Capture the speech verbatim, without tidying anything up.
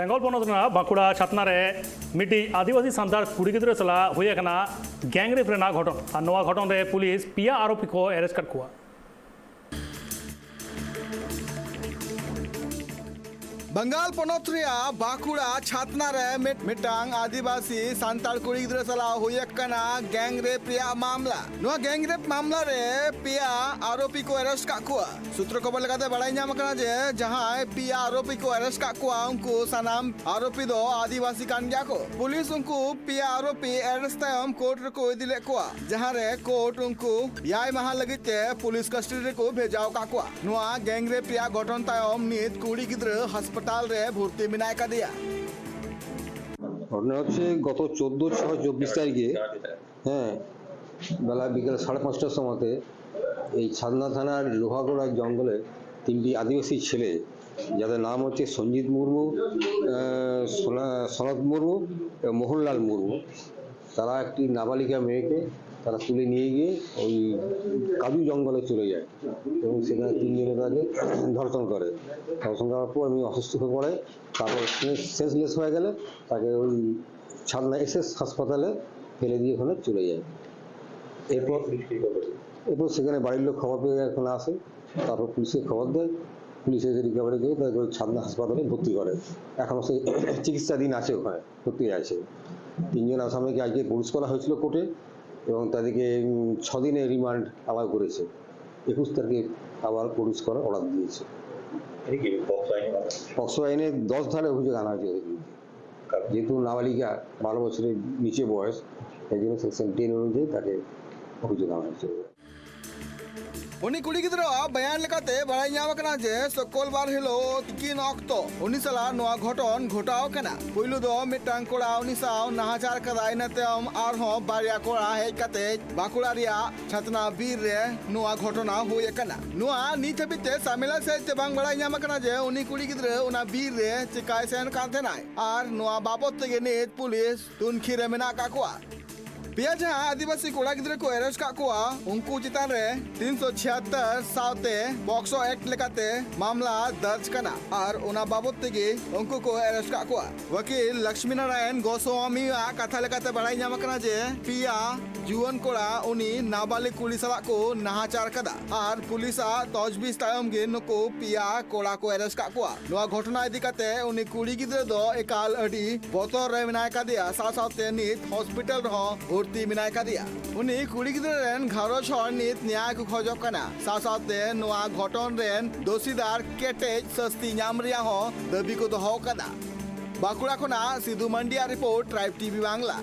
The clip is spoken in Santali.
ᱵᱮᱝᱜᱚᱞ ᱯᱚᱱᱚᱛ ᱨᱮᱱᱟᱜ ᱵᱟᱸᱠᱩᱲᱟ ᱪᱷᱟᱛᱱᱟ ᱨᱮ ᱢᱤᱫᱴᱤᱡ ᱟᱹᱫᱤᱵᱟᱹᱥᱤ ᱥᱟᱱᱛᱟᱲ ᱠᱩᱲᱤ ᱜᱤᱫᱽᱨᱟᱹ ᱥᱟᱞᱟᱜ ᱦᱩᱭ ᱟᱠᱟᱱᱟ ᱜᱮᱝ ᱨᱮᱯ ᱨᱮᱱᱟᱜ ᱜᱷᱚᱴᱚᱱ᱾ ᱟᱨ ᱱᱚᱣᱟ ᱜᱷᱚᱴᱚᱱ ᱨᱮ ᱯᱩᱞᱤᱥ ᱯᱮᱭᱟ ᱟᱨᱳᱯᱤ ᱠᱚ ᱮᱨᱮᱥᱴ ᱟᱠᱟᱫ ᱠᱚᱣᱟ᱾ ᱵᱟᱝᱜᱟᱞ ᱯᱚᱱᱚᱛ ᱨᱮᱭᱟᱜ ᱵᱟᱸᱠᱩᱲᱟ ᱪᱷᱟᱛᱱᱟ ᱨᱮ ᱢᱤᱫ-, ᱢᱤᱫᱴᱟᱝ ᱟᱹᱫᱤᱵᱟᱹᱥᱤ ᱥᱟᱱᱛᱟᱲ ᱠᱩᱲᱤ ᱜᱤᱫᱽᱨᱟᱹ ᱥᱟᱞᱟᱜ ᱦᱩᱭ ᱟᱠᱟᱱᱟ ᱜᱮᱝ ᱨᱮᱯ ᱨᱮᱭᱟᱜ ᱢᱟᱢᱞᱟ᱾ ᱱᱚᱣᱟ ᱜᱮᱝ ᱨᱮᱯ ᱢᱟᱢᱞᱟ ᱨᱮ ᱯᱮᱭᱟ ᱟᱨᱳᱯᱤ ᱠᱚ ᱮᱨᱮᱥᱴ ᱠᱟᱜ ᱠᱚᱣᱟ᱾ ᱥᱩᱛᱨᱚ ᱠᱷᱚᱵᱚᱨ ᱞᱮᱠᱟᱛᱮ ᱵᱟᱲᱟᱭ ᱧᱟᱢ ᱟᱠᱟᱱᱟ ᱡᱮ ᱡᱟᱦᱟᱸᱭ ᱯᱮᱭᱟ ᱟᱨᱳᱯᱤ ᱠᱚ ᱮᱨᱮᱥᱴ ᱠᱟᱜ ᱠᱚᱣᱟ, ᱩᱱᱠᱩ ᱥᱟᱱᱟᱢ ᱟᱨᱳᱯᱤ ᱫᱚ ᱟᱹᱫᱤᱵᱟᱹᱥᱤ ᱠᱟᱱ ᱜᱮᱭᱟ ᱠᱚ᱾ ᱯᱩᱞᱤᱥ ᱩᱱᱠᱩ ᱯᱮᱭᱟ ᱟᱨᱳᱯᱤ ᱮᱨᱮᱥᱴ ᱛᱟᱭᱚᱢ ᱠᱳᱨᱴ ᱨᱮᱠᱚ ᱤᱫᱤ ᱞᱮᱫ ᱠᱚᱣᱟ, ᱡᱟᱦᱟᱸ ᱨᱮ ᱠᱳᱨᱴ ᱩᱱᱠᱩ ᱮᱭᱟᱭ ᱢᱟᱦᱟ ᱞᱟᱹᱜᱤᱫ ᱛᱮ ᱯᱩᱞᱤᱥ ᱠᱟᱥᱴᱚᱰᱤ ᱨᱮᱠᱚ ᱵᱷᱮᱡᱟ ᱟᱠᱟᱫ ᱠᱚᱣᱟ᱾ ᱱᱚᱣᱟ ᱜᱮᱝ ᱨᱮᱯ ᱨᱮᱭᱟᱜ ᱜᱷᱚᱴᱚᱱ ᱛᱟᱭᱚᱢ ᱱᱤᱛ ᱠᱩᱲᱤ ᱜᱤᱫᱽᱨᱟᱹ ᱦᱟᱥᱯᱟᱛᱟᱞ ᱨᱮ ᱵᱷᱚᱨᱛᱤ ᱢᱮᱱᱟᱭ ᱟᱠᱟᱫᱮᱭᱟ᱾ ঘটনা হচ্ছে গত চোদ্দ ছয় চব্বিশ তারিখে, হ্যাঁ, বেলা বিকেল সাড়ে পাঁচটার সময়তে এই ছাদনা থানার লোহাগড়া জঙ্গলে তিনটি আদিবাসী ছেলে, যাদের নাম হচ্ছে সঞ্জিত মুর্মু, আহ, সোনা-, সনৎ মুর্মু এবং মোহনলাল মুর্মু, তারা একটি নাবালিকা মেয়েকে তারা তুলে নিয়ে গিয়ে ওই কাজু জঙ্গলে চলে যায় এবং সেখানে তিনজনে তাকে ধর্ষণ করে। ধর্ষণ করার পর উনি অসুস্থ হয়ে পড়ে, তারপর সেন্সলেস হয়ে গেলে তাকে ওই ছাদনা এসএস হাসপাতালে ফেলে দিয়ে ওখানে চলে যায়। এরপর, এরপর সেখানে বাড়ির লোক খবর পেয়ে ওখানে আসে, তারপর পুলিশকে খবর দেয়, পুলিশ এসে রিকভারি করে তাকে ওই ছাদনা হাসপাতালে ভর্তি করে। এখনও সে চিকিৎসাধীন আছে, ওখানে ভর্তি আছে। তিনজন আসামিকে আজকে প্রডিউস করা হয়েছিল কোর্টে এবং তাদেরকে, উম, ছ দিনের রিমান্ড অ্যালাউ করেছে। একুশ তারিখে আবার প্রডিউস করার অর্ডার দিয়েছে। এটা কি পক্সো আইনে মামলা? পক্সো আইনে দশ ধারায় অভিযোগ আনা হয়েছে এদের বিরুদ্ধে। কারণ? যেহেতু নাবালিকা, বারো বছরের নিচে বয়স, এই জন্য সেকশন টেন অনুযায়ী তাকে অভিযোগ আনা হয়েছে। ᱩᱱᱤ ᱠᱩᱲᱤ ᱜᱤᱫᱽᱨᱟᱹᱣᱟᱜ ᱵᱟᱭᱟᱱ ᱞᱮᱠᱟᱛᱮ ᱵᱟᱲᱟᱭ ᱧᱟᱢ ᱟᱠᱟᱱᱟ ᱡᱮ ᱥᱩᱠᱨᱵᱟᱨ ᱦᱤᱞᱳᱜ ᱛᱤᱠᱤᱱ ᱚᱠᱛᱚ ᱩᱱᱤ ᱥᱟᱞᱟᱜ ᱱᱚᱣᱟ ᱜᱷᱚᱴᱚᱱ ᱜᱷᱚᱴᱟᱣ ᱟᱠᱟᱱᱟ᱾ ᱯᱩᱭᱞᱩ ᱫᱚ ᱢᱤᱫᱴᱟᱝ ᱠᱚᱲᱟ ᱩᱱᱤ ᱥᱟᱶ ᱱᱟᱦᱟᱪᱟᱨ ᱠᱟᱫᱟᱭ, ᱤᱱᱟᱹ ᱛᱟᱭᱚᱢ ᱟᱨᱦᱚᱸ ᱵᱟᱨᱭᱟ ᱠᱚᱲᱟ ᱦᱮᱡ ᱠᱟᱛᱮ ᱵᱟᱸᱠᱩᱲᱟ ᱨᱮᱭᱟᱜ ᱪᱷᱟᱛᱱᱟ ᱵᱤᱨ ᱨᱮ ᱱᱚᱣᱟ ᱜᱷᱚᱴᱚᱱᱟ ᱦᱩᱭ ᱟᱠᱟᱱᱟ᱾ ᱱᱚᱣᱟ ᱱᱤᱛ ᱦᱟᱹᱵᱤᱡ ᱛᱮ ᱥᱟᱢᱮᱞᱟ ᱥᱮᱫ ᱛᱮ ᱵᱟᱝ ᱵᱟᱲᱟᱭ ᱧᱟᱢ ᱟᱠᱟᱱᱟ ᱡᱮ ᱩᱱᱤ ᱠᱩᱲᱤ ᱜᱤᱫᱽᱨᱟᱹ ᱚᱱᱟ ᱵᱤᱨ ᱨᱮ ᱪᱮᱠᱟᱭ ᱥᱮᱱ ᱠᱟᱱ ᱛᱟᱦᱮᱱᱟᱭ, ᱟᱨ ᱱᱚᱣᱟ ᱵᱟᱵᱚᱛ ᱛᱮᱜᱮ ᱱᱤᱛ ᱯᱩᱞᱤᱥ ᱛᱩᱱᱠᱷᱤ ᱨᱮ ᱢᱮᱱᱟᱜ ᱟᱠᱟᱫ ᱠᱚᱣᱟ᱾ ᱯᱮᱭᱟ ᱡᱟᱦᱟᱸ ᱟᱹᱫᱤᱵᱟᱹᱥᱤ ᱠᱚᱲᱟ ᱜᱤᱫᱽᱨᱟᱹ ᱠᱚ ᱮᱨᱮᱥᱴ ᱠᱟᱜ ᱠᱚᱣᱟ, ᱩᱱᱠᱩ ᱪᱮᱛᱟᱱ ᱨᱮ ᱛᱤᱱᱥᱚ ᱪᱷᱤᱭᱟᱛᱛᱚᱨ ᱥᱟᱶᱛᱮ ᱯᱚᱠᱥᱚ ᱮᱠᱴ ᱞᱮᱠᱟᱛᱮ ᱢᱟᱢᱞᱟ ᱫᱟᱨᱡᱽ ᱠᱟᱱᱟ ᱟᱨ ᱚᱱᱟ ᱵᱟᱵᱚᱛ ᱛᱮᱜᱮ ᱩᱱᱠᱩ ᱠᱚ ᱮᱨᱮᱥᱴ ᱠᱟᱜ ᱠᱚᱣᱟ᱾ ᱣᱟᱹᱠᱤᱞ ᱞᱚᱠᱥᱢᱤ ᱱᱟᱨᱟᱭᱚᱱ ᱜᱳᱥᱣᱟᱢᱤᱭᱟᱜ ᱠᱟᱛᱷᱟ ᱞᱮᱠᱟᱛᱮ ᱵᱟᱲᱟᱭ ᱧᱟᱢ ᱟᱠᱟᱱᱟ ᱡᱮ ᱯᱮᱭᱟ ᱡᱩᱣᱟᱹᱱ ᱠᱚᱲᱟ ᱩᱱᱤ ᱱᱟᱵᱟᱞᱤᱜ ᱠᱩᱲᱤ ᱥᱟᱞᱟᱜ ᱠᱚ ᱱᱟᱦᱟᱪᱟᱨ ᱠᱟᱫᱟ ᱟᱨ ᱯᱩᱞᱤᱥᱟᱜ ᱛᱚᱡᱽᱵᱤᱡ ᱛᱟᱭᱚᱢ ᱜᱮ ᱱᱩᱠᱩ ᱯᱮᱭᱟ ᱠᱚᱲᱟ ᱠᱚ ᱮᱨᱮᱥᱴ ᱠᱟᱜ ᱠᱚᱣᱟ᱾ ᱱᱚᱣᱟ ᱜᱷᱚᱴᱚᱱᱟ ᱤᱫᱤ ᱠᱟᱛᱮ ᱩᱱᱤ ᱠᱩᱲᱤ ᱜᱤᱫᱽᱨᱟᱹ ᱫᱚ ᱮᱠᱟᱞ ᱟᱹᱰᱤ ᱵᱚᱛᱚᱨ ᱨᱮ ᱢᱮᱱᱟᱭ ᱠᱟᱫᱮᱭᱟ, ᱥᱟᱶ ᱥᱟᱶᱛᱮ ᱱᱤᱛ ᱦᱚᱥᱯᱤᱴᱟᱞ ᱨᱮᱦᱚᱸ ᱵᱷᱚᱨᱛᱤ ᱢᱮᱱᱟᱭ ᱠᱟᱫᱮᱭᱟ᱾ ᱩᱱᱤ ᱠᱩᱲᱤ ᱜᱤᱫᱽᱨᱟᱹ ᱨᱮᱱ ᱜᱷᱟᱨᱚᱸᱡᱽ ᱦᱚᱲ ᱱᱤᱛ ᱧᱟᱭ ᱠᱚ ᱠᱷᱚᱡᱚᱜ ᱠᱟᱱᱟ, ᱥᱟᱶ ᱥᱟᱶᱛᱮ ᱱᱚᱣᱟ ᱜᱷᱚᱴᱚᱱ ᱨᱮᱱ ᱫᱳᱥᱤᱫᱟᱨ ᱠᱮᱴᱮᱡ ᱥᱟᱹᱥᱛᱤ ᱧᱟᱢ ᱨᱮᱭᱟᱜ ᱦᱚᱸ ᱫᱟᱹᱵᱤ ᱠᱚ ᱫᱚᱦᱚ ᱟᱠᱟᱫᱟ᱾ ᱵᱟᱸᱠᱩᱲᱟ ᱠᱷᱚᱱᱟᱜ ᱥᱤᱫᱩ ᱢᱟᱱᱰᱤᱭᱟᱜ ᱨᱤᱯᱳᱨᱴ, ᱴᱨᱟᱭᱤᱵᱽ ᱴᱤᱵᱷᱤ ᱵᱟᱝᱞᱟ᱾